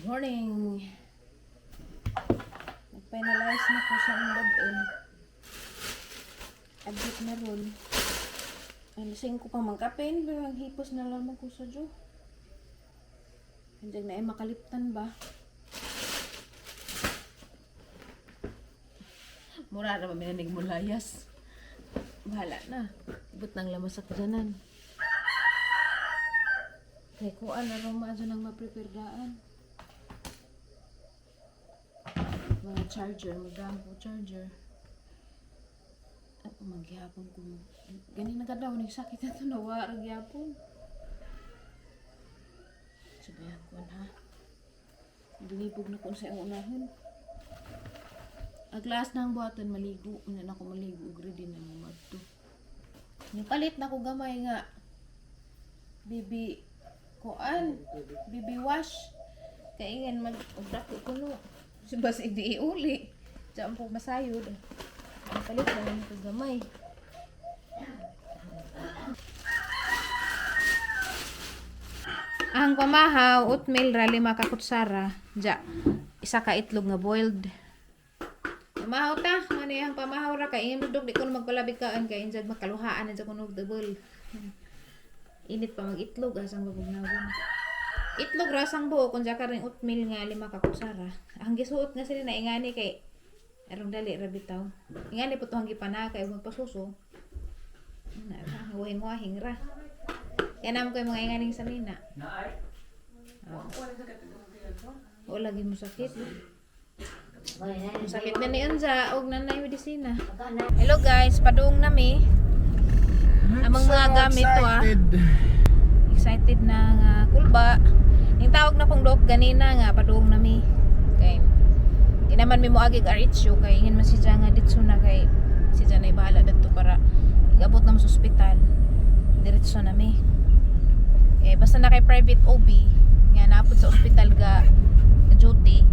Morning! Nag-finalize na ko sa ang. Abot na ron. Alasing ko pa mangkapin, pero naghipos na lamang ko sa Diyo. Hindi na ay makaliptan ba? Mura na ba minanig mo layas? Bahala na. Ibot ng lamasak dyanan. Kay kuan na rin maadyo nang maprepare. Mga charger, magdaan ko charger. At magyapon ko. Ganin na kadaw, nagsakit na ito, nawa, ragyapon. Sabayan ko ha. Dinibog na ko sa iyong unahon. Ang glass ng buhatan, maligo. Una na ako maligo, ug ready na mo madto. Yung palit na ko gamay nga. Bibi, kuan, bibi wash. Kaingan mag og dako ko no. Si bas hindi iuli. Diyan po masayod. Ang palit na lang ko gamay. Ang pamahaw, oatmeal ra 5 ka kutsara. Ja, isa ka itlog nga boiled. Pamahaw ta, ano yang pamahaw ra kay ingin dog di ko na magpalabig kaan kay injag makaluhaan na ko nog double. Init pa mag itlog asang babugnawon. Itlog ra sang buo kung ka ring oatmeal nga 5 ka kutsara. Ang gisuot nga sila na ingani kay arong dali ra bitaw. Ingani po to ang gipana kay magpasuso. Na ra wahing-wahing ra. Kaya naman ko yung mga inganing sanina. Oh. O lagi mo sakit. Sakit na ni Unza og nanay medisina. Hello guys, padung na mi. Amang mga gamit to ah. Excited na nga kulba. Ning tawag na kong dok ganina nga padung na mi. Kay di naman mi moagi og RHU kay ingin man siya nga ditso na kay siya na bahala dadto para igabot na mo sa ospital. Diretso na mi. Eh basta na kay private OB nga naapod sa ospital ga duty,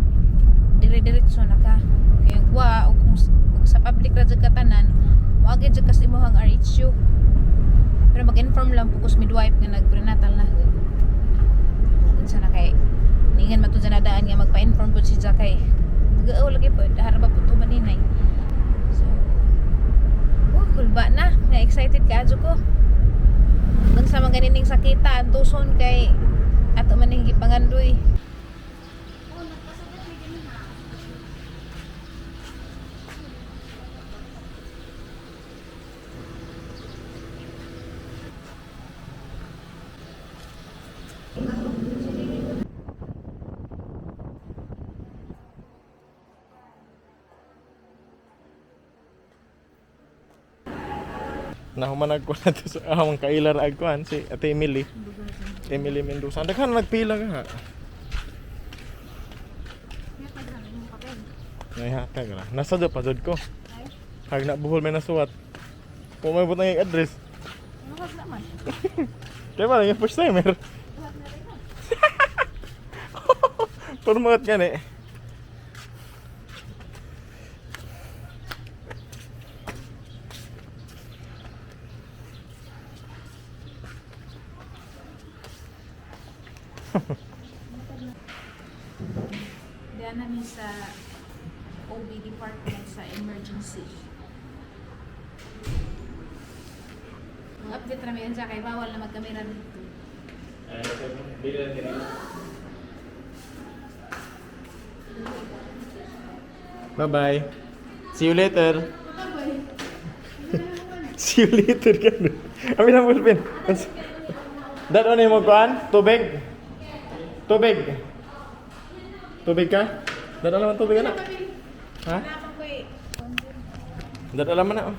dire-diretso na ka. Kay wa o kung sa public ra jud ka tanan, moagi jud ka sa imong RHU. Pero mag-inform lang po kus midwife nga nagprenatal na. Unsa na kay ningan man to dyan na daan nga magpa-inform po si kay mag-aaw lagi po dahara ba po to maninay. So, oh, kulba na. Na excited ka adyo ko. Unsa man ganining sakita ang tuson kay ato man ning gipangandoy. Nahumanag ko na to sa amang kailar ag kuan si Ate Emily. Emily Mendoza. Ang daghan nagpila ka ha. Nay hatag ra. Nasa do pa jud ko. Hag na buhol may nasuwat. Kung may butang yung address. Huwag naman. Kaya ba yung first timer? Purmuot ka ni. Diyan namin sa OB department sa emergency. Ang update namin yan sa kay bawal na magkamera dito. Bye-bye. See you later. See you later ka. Amin ang ballpen. Dat ano mo kuan? Tubig. Tubig. Tubig ka? Dat alam tubig ka na. Ha? Dat alam na. Oh.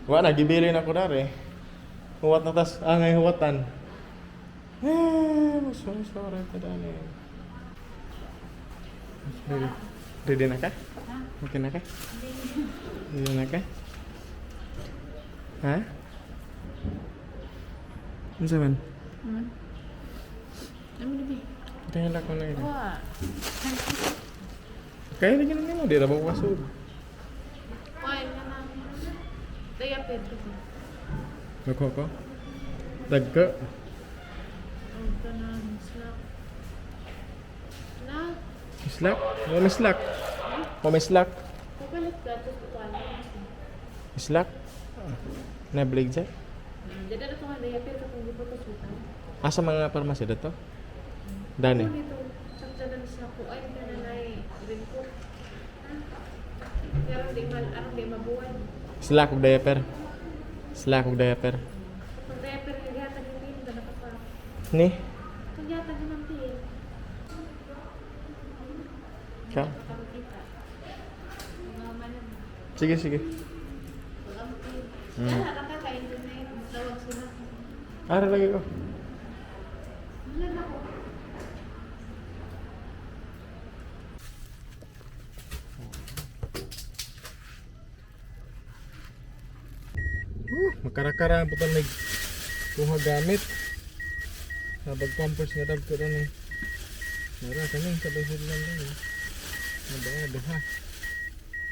Wa na gibili na ko dare. Huwat na tas angay huwatan. Eh, sorry, sorry, tadali. Ready? Ready na ka? Okay na ka? Ready na ka? Ha? Ano sa man? Ano ba? Tingnan ko na yun. Wa. Kaya lagi na mo, di ra ba ko kasud? Wa na na. Daya Pedro ko. Nagko ko? Dagko. Oh, kanang slack. Na, Slack? Mo may slack. Mo may slack. kapalit ka tapos kuan. Slack? Na blig dyan? Dada na to nga diaper ka kung giputos ko. Asa mga parmasya dito? Dani. Dito, sakta na sa ko ay kananay raincoat. Pero di mal arang di mabuwan. Slack ug diaper. Slack ug diaper. Kung diaper nga gihatag yung tin ka pa. Ni? Kung gihatag yung tin. Ka? Kita. Mga manan. Sige, sige. Kaya nakakain din na yun. Tawag sila. Ara lagi ko. Wala na ko. Makarakara ang putang nag kuha gamit. Nabag pampers nga dagko ron eh. Mara kani sabay sila lang eh. Nabaya duha.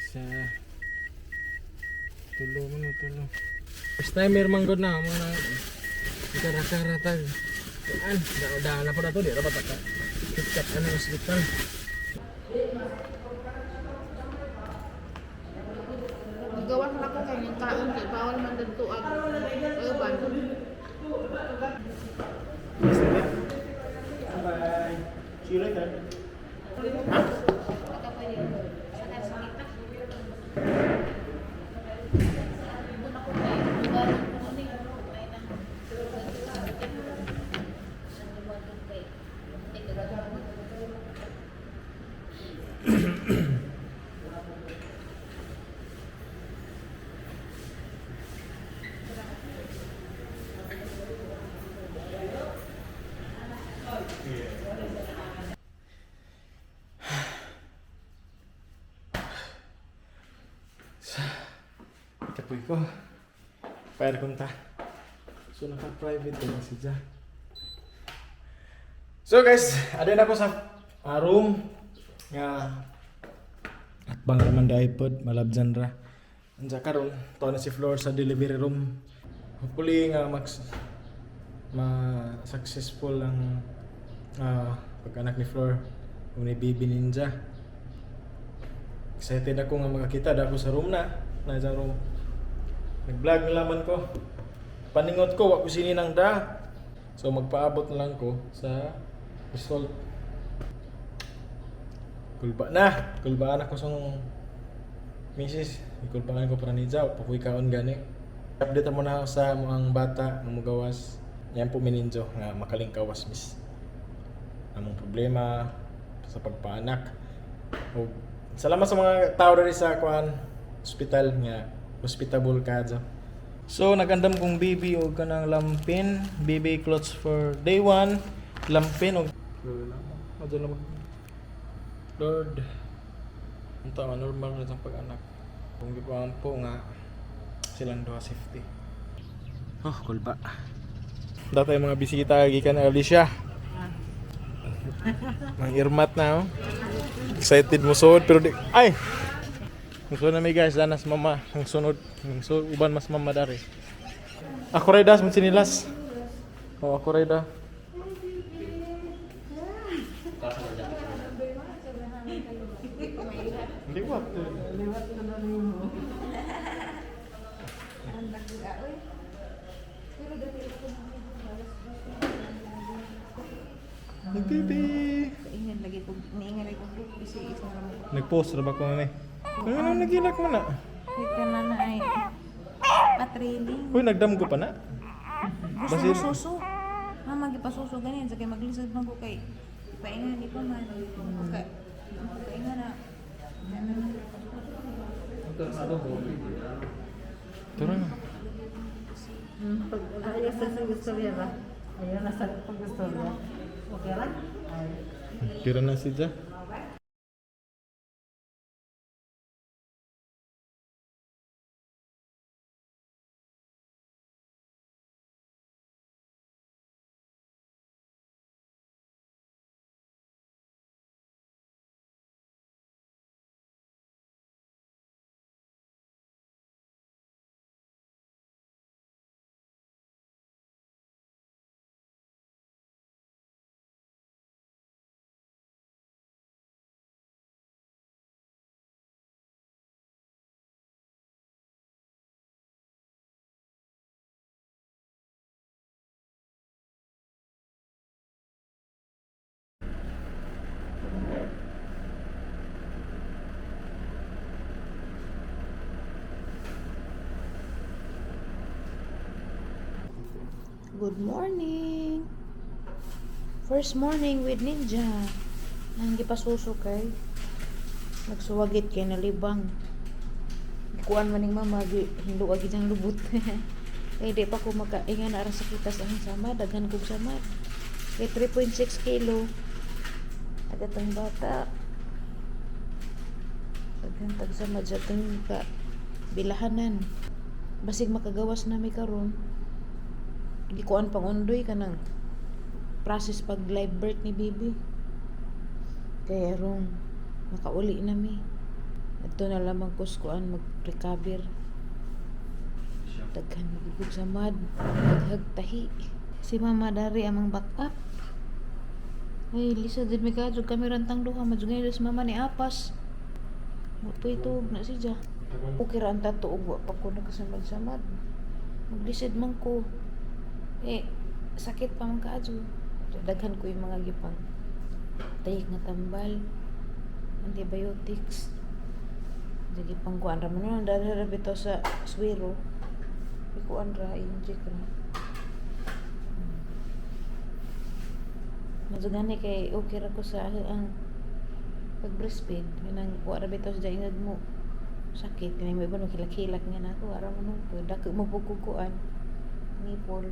Sa tulo man na tulo. First timer man gud na mo na makarakara tag. Kuan, dao na po na to di ra ba ta ka. Kitkat ano ospital. Gawa na ko kay ning kaon kay bawal man dadto ang urban. Bye. See you later. Kapoy ko. Pair kong ta. So naka-private din si Ja. So guys, ada na ako sa room nga at bang raman da iPod, malabjan ra. Anja karon, to na si Floor sa delivery room. Hopefully nga max ma successful ang pag-anak ni Floor ug ni Baby Ninja. Excited ako nga makakita da ako sa room na. Na sa room. Nag-vlog na laman ko. Paningot ko, wa ko sininang da. So magpaabot na lang ko sa result. Kulba na. Kulbaan ako sa misis. Kulbaan ko para ni Jaw. Pakuy kaon gani. Update mo na ako sa mga bata nga mugawas. Yan po mininjo nga makalingkawas miss. Among problema sa pagpaanak. Og salamat sa mga tao diri sa kuan hospital nga hospitable ka dyan. So nagandam kong baby og kanang lampin, baby clothes for day 1, lampin og Adto na mag Lord. Unta man normal na itong pag-anak. Kung gipaampo nga silang duha safety. Oh, kulba. Dati yung mga bisita gikan Alicia. Mang irmat na oh. Excited mo suod pero di ay. Ang na mi guys, danas mama ang sunod, ang uban mas mama dari. Ako ray das mo sinilas. Oh, ako ray da. Liwat. Liwat na na mo. Nagbibi. Ingan lagi ko, niingan lagi ko kasi isa ra mo. Nagpost ra ba ko ni? Ano nagilak mo na? Kay na na ay patrailing. Uy, nagdam ko pa na. Gusto mo suso. Mama gipasuso ganin sa kay maglisod man ko kay painga di pa man. Kay painga na. Tara na. Pag ayos na sa gusto niya ba? Ayun na sa pag gusto niya. Okay lang? Ay. Tira na si Ja. Good morning. First morning with Ninja. Nang gipasuso kay nagsuwagit kay nalibang. Kuan man ning mama gi hinlo agi diyang lubot. Kay di pa ko makaingan ara sa kita sa akong sama, daghan kog samad. Kay 3.6 kilo. Agatang bata. Daghan tag samad sa atong ka bilahanan. Basig makagawas na mi karon. Gikuan pang undoy kanang process pag live birth ni baby. Kaya rong makauli na mi. Adto na lamang kus kuan mag-recover. Daghan magugug samad, daghag tahi. Si Mama dari amang back up. Ay, Lisa, did mi ka kami rantang duha madugay si Mama ni apas. Wa pa ituog na siya. Okay ra ang tato ug wa pa ko nakasamad-samad. Maglisod man ko. Eh, sakit pa man kaadyo. Daghan ko yung mga gipang tayik nga tambal, antibiotics. Sige pang kuan ra man nun, dali ra bitaw sa swero. Ikuan ra, inject ra. Madugani kay okay ra ko sa ang pag breastfeed kanang wa ra bitaw sa ingag mo sakit kay may iba no kilak-kilak nga nako ara mo nung ko dako mo pud ko kuan nipple.